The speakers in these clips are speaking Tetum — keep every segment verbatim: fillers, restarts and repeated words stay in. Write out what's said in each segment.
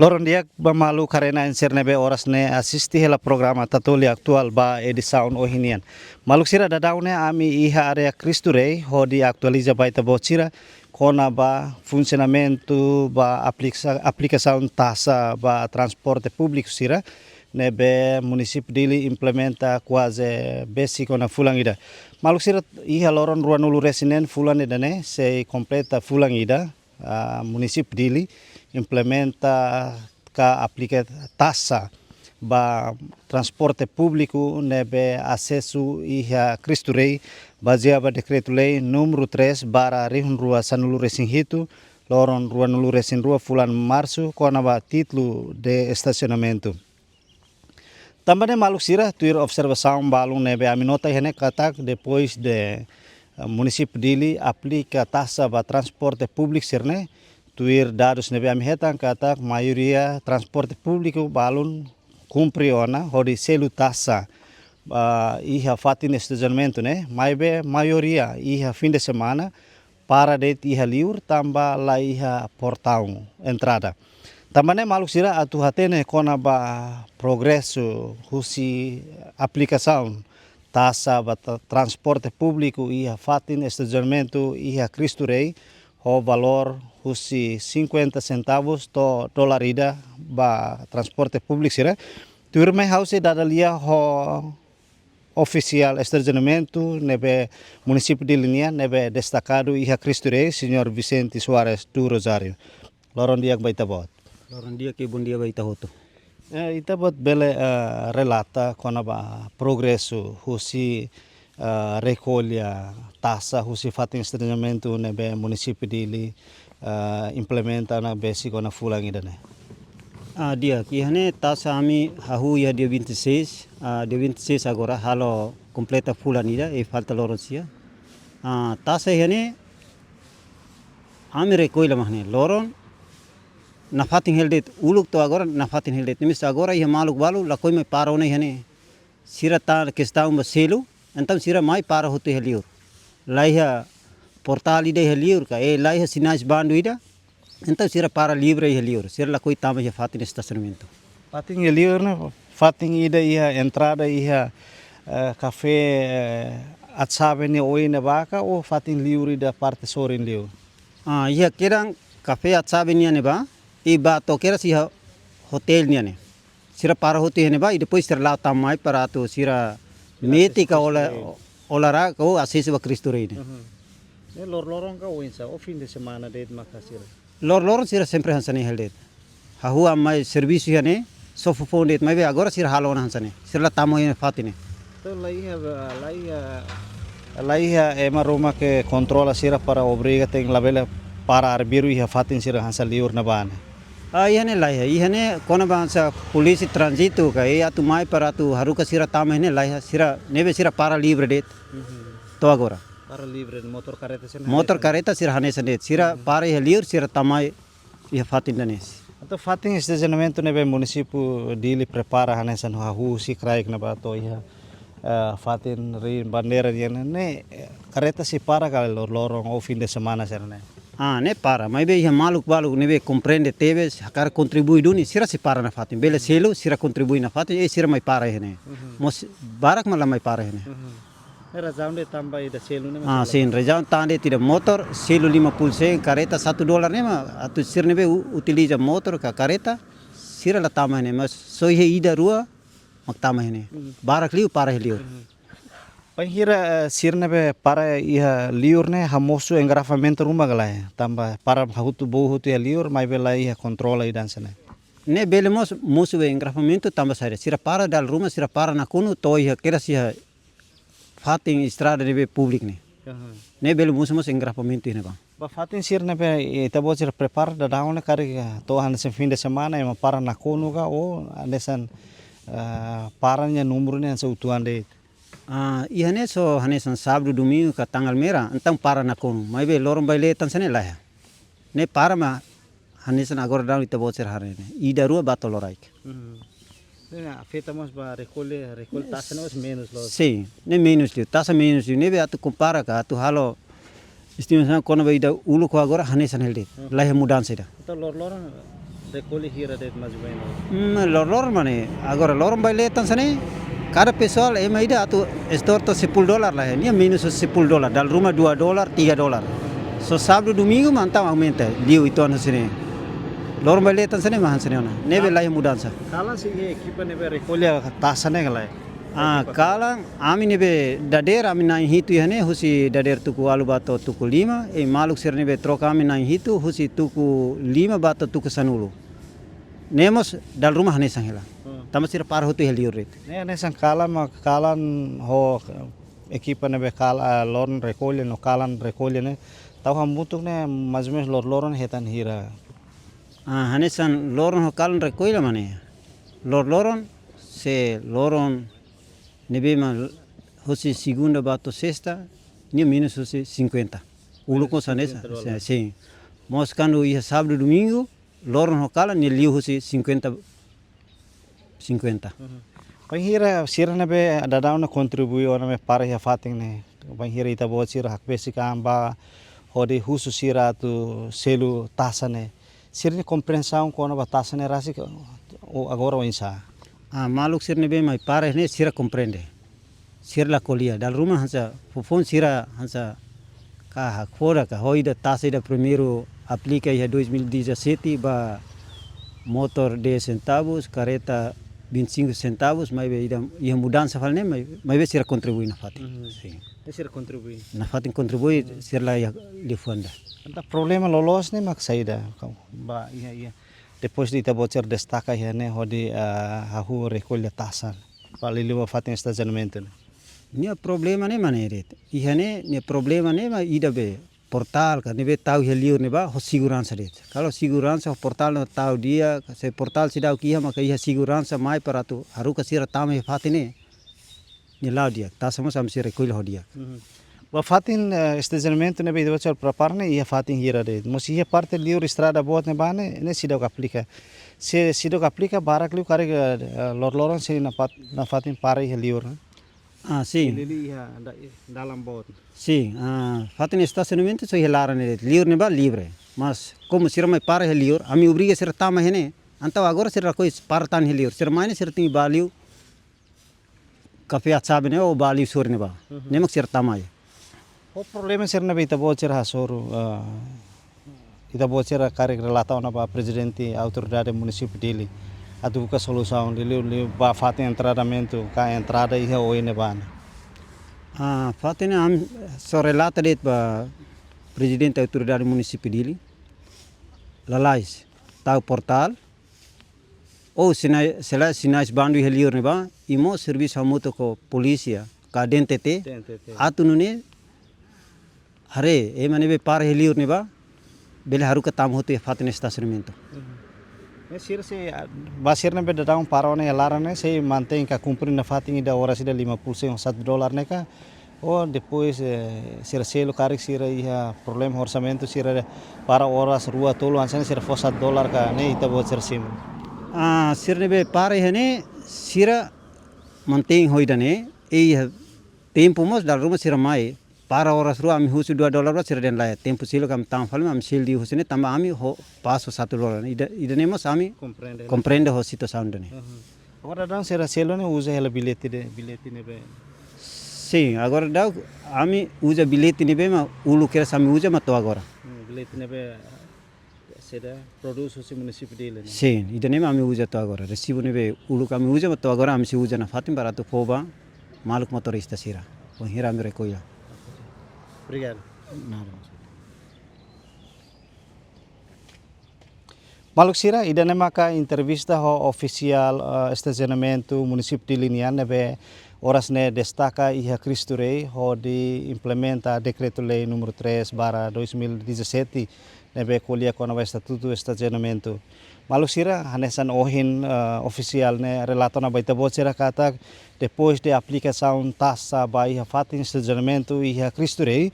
Loron di'ak ba maluk haree-na'in sira ne'ebé oras ne'e asiste hela programa Tatoli Atuál ba edisaun ohin nian. Maluk sira, daudaun ne'e ami iha área Cristo Rei hodi atualiza ba ita-boot sira kona-ba funsionamentu ba aplika-, aplikasaun taxa ba transporte públiku sira ne'ebé munisípiu Dili implementa kuaze besik ona fulan ida. Maluk sira, iha loron ruanulu-resin-neen fulan ida-ne'e sei kompleta fulan ida, ah, munisípiu Dili implementa ka aplika taxa ba transporte públiku ne'ebé asesu iha Cristo Rei, bazeia ba Dekretu-Lei númeru três barra rihun rua sanulu-resin-hitu, loron ruanulu-resin-rua fulan Marsu, kona-ba títulu de estasionamentu. Tanba ne'e maluk sira, tuir observasaun balun ne'ebé ami nota iha ne'e katak depois de, eh, munisípiu Dili aplika taxa ba transporte públiku sira-ne'e, tuir dadus ne'ebé ami hetan katak maioria transporte públiku balun kumpre ona hodi selu taxa, ah, iha fatin estasionamentu ne'e, maibé maioria iha fin de semana para de'it iha liur tanba la iha portaun entrada. Tanba ne'e maluk sira, atu hatene kona-ba progresu husi aplikasaun taxa ba tra-, transporte públiku iha fatin estasionamentu iha Cristo Rei, ho valór husi cinquenta centavos to'o dolar ida ba transporte públiku sira. Tuirmai ha'u sei dada lia ho ofisiál estasionamentu ne'ebé munisípiu Dili nian ne'ebé destakadu iha Cristo Rei, Señór Vicente Soares do Rosário. Loron di'ak ba ita-boot. Loron di'ak i bondia ba ita hotu. Eh, ita-boot bele, eh, relata kona-ba progresu husi, eh, rekolla taxa husi fatin estasionamentu ne'ebé munisípiu Dili, eh, implementa ona besik ona fulan ida-ne'e. Ah, di'ak, iha ne'e taxa ami hahú iha dia vinte e seis, ah, dia vinte e seis agora halo kompleta fulan ida, i falta loron sia. Ah, taxa iha ne'e ami rekolla mak ne'e, loron nafatin hela de'it, uluk to'o agora nafatin hela de'it. Ne'e mós agora iha maluk balu lakohi mai para ona iha ne'e. Sira tan kestaun ba selu, entaun sira mai para hotu iha liur. La iha portál ida iha liur ka, eh, la iha sinais bandu ida, entaun sira para livre iha liur. Sira lakohi tama iha fatin estasionamentu. Fatin iha liur ne'e, fatin ida iha entrada iha, eh, kafé, eh, Atsabe nia oin ne'ebá ka, ou fatin liur ida parte sorin liur? Ah, iha kedan kafé Atsabe nian ne'ebá, i ba to'o kedas iha hotel nian ne'e. Sira para hotu iha ne'ebá, i depois sira la'o tama mai para atu sira meeting ka ola-, Cristo Rei. Olarak ka ou asesu ba Cristo Rei ne'e. Mhm. Ne'e lor-loron ka oinsá, ou fin de semana de'it maka sira? Lor-loron sira sempre hanesan ne'e hela de'it. Hahú ami mai servisu iha ne'e, só foufoun de'it, maibé agora sira halo ona hanesan ne'e. Sira la tama iha fatin ne'e. Entaun la iha, la iha, la iha ema ruma ke kontrola sira para obriga tenke labele para arbiru iha fatin sira hanesan liur ne'ebá ne'e? Ah, iha ne'e la iha. Iha ne'e kona-ba hanesan polísia tránzitu ka, eh, atu mai para atu haruka sira tama iha ne'e la iha. Sira ne'ebé sira para livre de'it. Mhm. To'o agora. Para livre, motór karreta sira hanesan ne'e? Motór karreta sira hanesan de'it. Sira, mhm, para iha liur, sira tama iha fatin ida-ne'e. Entaun fatin estasionamentu ne'ebé munisípiu Dili prepara hanesan hahú husi kraik ne'ebá to'o iha, eh, fatin Rio Bandeira nian ne'e, eh, karreta sei para ka lor-loron ou fin de semana sira-ne'e? Ah, ne'e para, maibé iha maluk balu ne'ebé komprende tebes, hakarak kontribui duni, sira sei para nafatin. Bele selu, sira kontribui nafatin, eh, sira mai para iha ne'e. Mhm. Mós barak mak la mai para iha ne'e. Mhm. Ne'e razaun de'it tanba ida selu ne'e mak Ah, selu. Sin, razaun tan de'it ida motór, selu lima puluh sen, karreta satu dolar ne'e mak, atu sira ne'ebé u-, utiliza motór ka karreta, sira la tama iha ne'e, mas só iha ida rua mak tama iha ne'e. Mhm. Barak liu para iha liur. Mhm. Bainhira, eh, sira ne'ebé para iha liur ne'e hamosu engarrafamentu ruma ka lae? Tanba para hotu, boot hotu iha liur, maibé la iha kontrola ida hanesan ne'e. Ne'e bele mós mosu be engarrafamentu tanba saida? Sira para dala ruma, sira para nakonu to'o iha kedas iha fatin estrada ne'ebé públiku ne'e. Aha. Ne'e bele mosu mós engarrafamentu iha ne'ebá. Ba fatin sira ne'ebé, eh, ita-boot sira prepara daudaun ne'e karik, eh, to'o hanesan fin de semana, ema para nakonu ka, ou hanesan, eh, para nia númeru ne'e hanesan uitoan de'it? Ah, iha ne'e só hanesan sábadu, domingu ka tanggal merah, entaun para nakonu. Maibé loron Bailetan sira-ne'e la iha. Ne'e para mak hanesan agora daudaun ita-boot sira haree ne'e. Ida rua ba to'o loraik. Hmm. Ne'e afeta mós ba rekolla, rekolla taxa ne'e mós menus loos. Sin, ne'e menus liu, taxa menus liu. Ne'ebé atu kompara ka, atu halo estimasaun kona-ba ida uluk ho agora hanesan hela de'it. Hmm. La iha mudansa ida. Entaun lor-loron, Rekolla hira de'it mais ou menus? Hmm, lor-loron mane. Agora loron ba leten sira-ne'e, kada pesoál ema ida atu estorta sepuluh dolar la, nia menus sepuluh dolar, dala ruma dua dolar, tiga dolar. Só sábadu, domingu mak entaun aumenta, liu uitoan sira-ne'e. Loron ba leten sira-ne'e mak hanesan ne'e ona. Ne'ebé laiha mudansa. Kalan sei iha ekipa ne'ebé rekolla taxa ne'e ka lae? Ah, kalan, ami ne'ebé dadeer ami na'in hitu iha ne'e, husi dadeer tuku ualu ba to'o tuku lima, i maluk sira ne'ebé troka ami na'in hitu, husi tuku lima ba to'o tuku sanulu. Ne'e mós dala ruma hanesan hela. Hmm. Tanba sira para hotu iha liur de'it. Ne'e hanesan kalan mak, kalan ho ekipa ne'ebé kal-, ah, loron rekolla no kalan rekolla ne'e. Tau hamutuk ne'e mais ou menus lor-loron hetan hira? Ah, hanesan loron ho kalan rekolla mane. Lor-loron, se loron ne'ebé mak husi segunda ba to'o sesta, nia menus husi cinquenta. Uluk mós hanesan, cinquenta dolar. Sin, sin. Mós kuandu iha sábadu, domingu, loron ho kalan, nia liu husi cinquenta, cinquenta. Mhm. Bainhira sira ne'ebé daudaun ne'e kontribui ona mai para iha fatin ne'e. Bainhira ita-boot sira hakbesik an ba hodi husu sira atu selu taxa ne'e. Sira-nia komprensaun kona-ba taxa ne'e rasik, o agora oinsá? Ah, maluk sira ne'ebé mai para ne'e sira komprende. Sira la ko'alia. Dala ruma hanesan foufoun sira hanesan ka hakfodak ka ho ida taxa ida primeiru aplika iha dois mil e dezassete ba motór dez centavos, karreta vinte e cinco centavos, maibé ida iha mudansa fali ne'e, mai, maibé sira kontribui nafatin. Mhm. Sin. Ne'e sira kontribui. Nafatin kontribui, mhm, sira la iha liafuan ida. Entaun problema loloos ne'e mak saida, kau? Ba, iha, iha. Depois de ita-boot sira destaka iha ne'e hodi, ah, hahú rekolla taxa. Ba liuliu ba fatin estasionamentu ne'e. Nia problema ne'e mak ne'e de'it. Iha ne'e, nia problema ne'e mak ida be portál ka ne'ebé tau iha liur ne'ebá ho seguransa de'it. Kalau seguransa ho portál ne'e tau di'ak, se portál seidauk iha maka iha seguransa mai para atu haruka sira tama iha fatin ne'e. Nia la'o di'ak, taxa mós ami sei rekolla ho di'ak. Mhm. Ba fatin, eh, estasionamentu ne'ebé ita-boot sira prepara ne'e iha fatin hira de'it. Mós iha parte liur estrada boot ne'ebá ne'e, ne'e seidauk aplika. Se seidauk aplika barak liu karik, eh, lor-loron sei napat-, nafatin para iha liur, ne'e? Ah, sin. Liuliu iha da-, dalan boot. Sin, ah, fatin estasionamentu só iha laran de'it, liur ne'ebá livre. Mas komu sira mai para iha liur, ami obriga sira tama iha ne'e. Entaun agora sira lakohi para tan iha liur. Sira mai ne'e sira tenke ba liu kafé Atsabe ne'e ou ba liu sorin ne'ebá. Mhm. Ne'e mak sira tama iha. Ho problema sira ne'ebé ita-boot sira hasoru, ah, ita-boot sira karik relata ona ba Prezidente Autoridade Munisípiu Dili atu buka solusaun liuliu, liuliu ba fatin entradamentu ka entrada iha oin ne'ebá ne'e? Ah, fatin ne'e ami só relata de'it ba Prezidente Autoridade Munisípiu Dili. Lalais, tau portál, ou sinai-, sela sinais bandu iha liur ne'ebá, i mós servisu hamutuk ho polísia, ka D N T T, D N T T, atu nune'e haree, ema ne'ebé para iha liur ne'ebá, bele haruka tama hotu iha fatin estasionamentu. Mhm. Ne'e sira sei, ah, ba sira ne'ebé daudaun para ona iha laran ne'e, sei mantein ka kumpre nafatin ida oras ida lima puluh sen ho satu dolar ne'e ka, ou depois, eh, sira selu karik sira iha problema orsamentu sira para oras rua tolu hanesan ne'e sira fó satu dolar ka ne'e ita-boot sira simu? Ah, sira ne'ebé para iha ne'e, sira mantein ho ida-ne'e, i iha tempu mós dala ruma sira mai. Para oras rua ami husu dua dolar ba sira dehan lae. Tempu seluk ami tama fali ami selu liu husi ne'e tanba ami ho pasu satu dolar. Ida, ida-ne'e mós ami komprende, komprende ho situasaun ida-ne'e. Aha. Agora daudaun sira selu ne'e uza hela billete de, billete ne'ebé? Sin, agora daudaun ami uza billete ne'ebé mak uluk kedas ami uza mak to'o agora. Hmm, billete ne'ebé saida, produs husi munisípiu Dili ne'e? Sin, ida-ne'e mak ami uza to'o agora. Resibu ne'ebé uluk ami uza mak to'o agora ami sei uza nafatin para atu fó ba maluk motorista sira. Bainhira ami rekolla. Obrigadu. Nada. Maluk sira, ida-ne'e maka entrevista ho ofisiál, eh, estasionamentu munisípiu Dili nian ne'ebé oras ne'e destaka iha Cristo Rei hodi implementa dekretu-lei númeru três barra dois mil e dezassete ne'ebé ko'alia kona-ba estatutu estasionamentu. Maluk sira, hanesan ohin, eh, ofisiál ne'e relata ona ba ita-boot sira katak depois de aplikasaun taxa ba iha fatin estasionamentu iha Cristo Rei,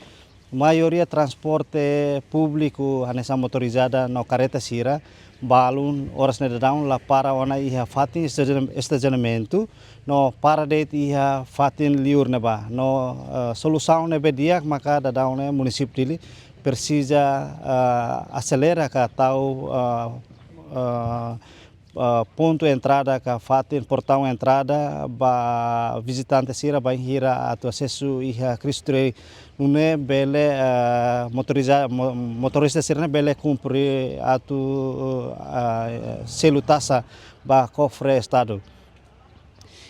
maioria transporte públiku hanesan motorizada no karreta sira balun oras ne'e daudaun la para ona iha fatin estasion-, estasionamentu no para de'it iha fatin liur ne'ebá. No, eh, solusaun ne'ebé di'ak maka daudaun ne'e munisípiu Dili presiza, eh, aselera ka tau, eh, ah, ah, pontu entrada ka fatin portaun entrada ba vizitante sira bainhira atu asesu iha Cristo Rei. Nune'e bele, ah, motoriza-, mo-, motorista sira-ne'e bele kumpre atu, ah, selu taxa ba kofre Estadu.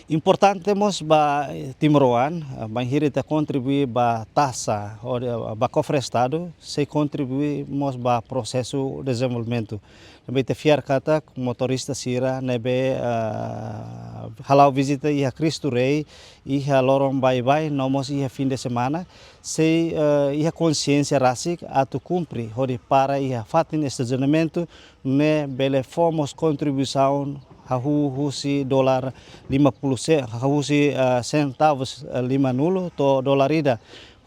Importante mós ba, eh, timoroan, ah, bainhira ita kontribui ba taxa, ou, eh, ba kofre Estadu, sei kontribui mós ba prosesu dezenvolvimentu. Ne'ebé ita fiar katak motorista sira ne'ebé, ah, hala'o vizita iha Cristo Rei, iha loron baibain, no mós iha fin de semana, sei, eh, iha konsiénsia rasik atu kumpre hodi para iha fatin estasionamentu, ne'e bele fó mós kontribuisaun hahú husi dolar lima puluh se-, hahú husi, eh, sentavus, eh, lima-nulu to'o dolar ida,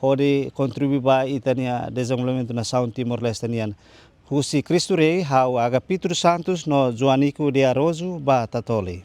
hodi kontribui ba ita-nia dezenvolvimentu nasaun Timor-Leste nian. Husi Cristo Rei, ha'u Agapito dos Santos no Joanico de Araújo ba Tatoli.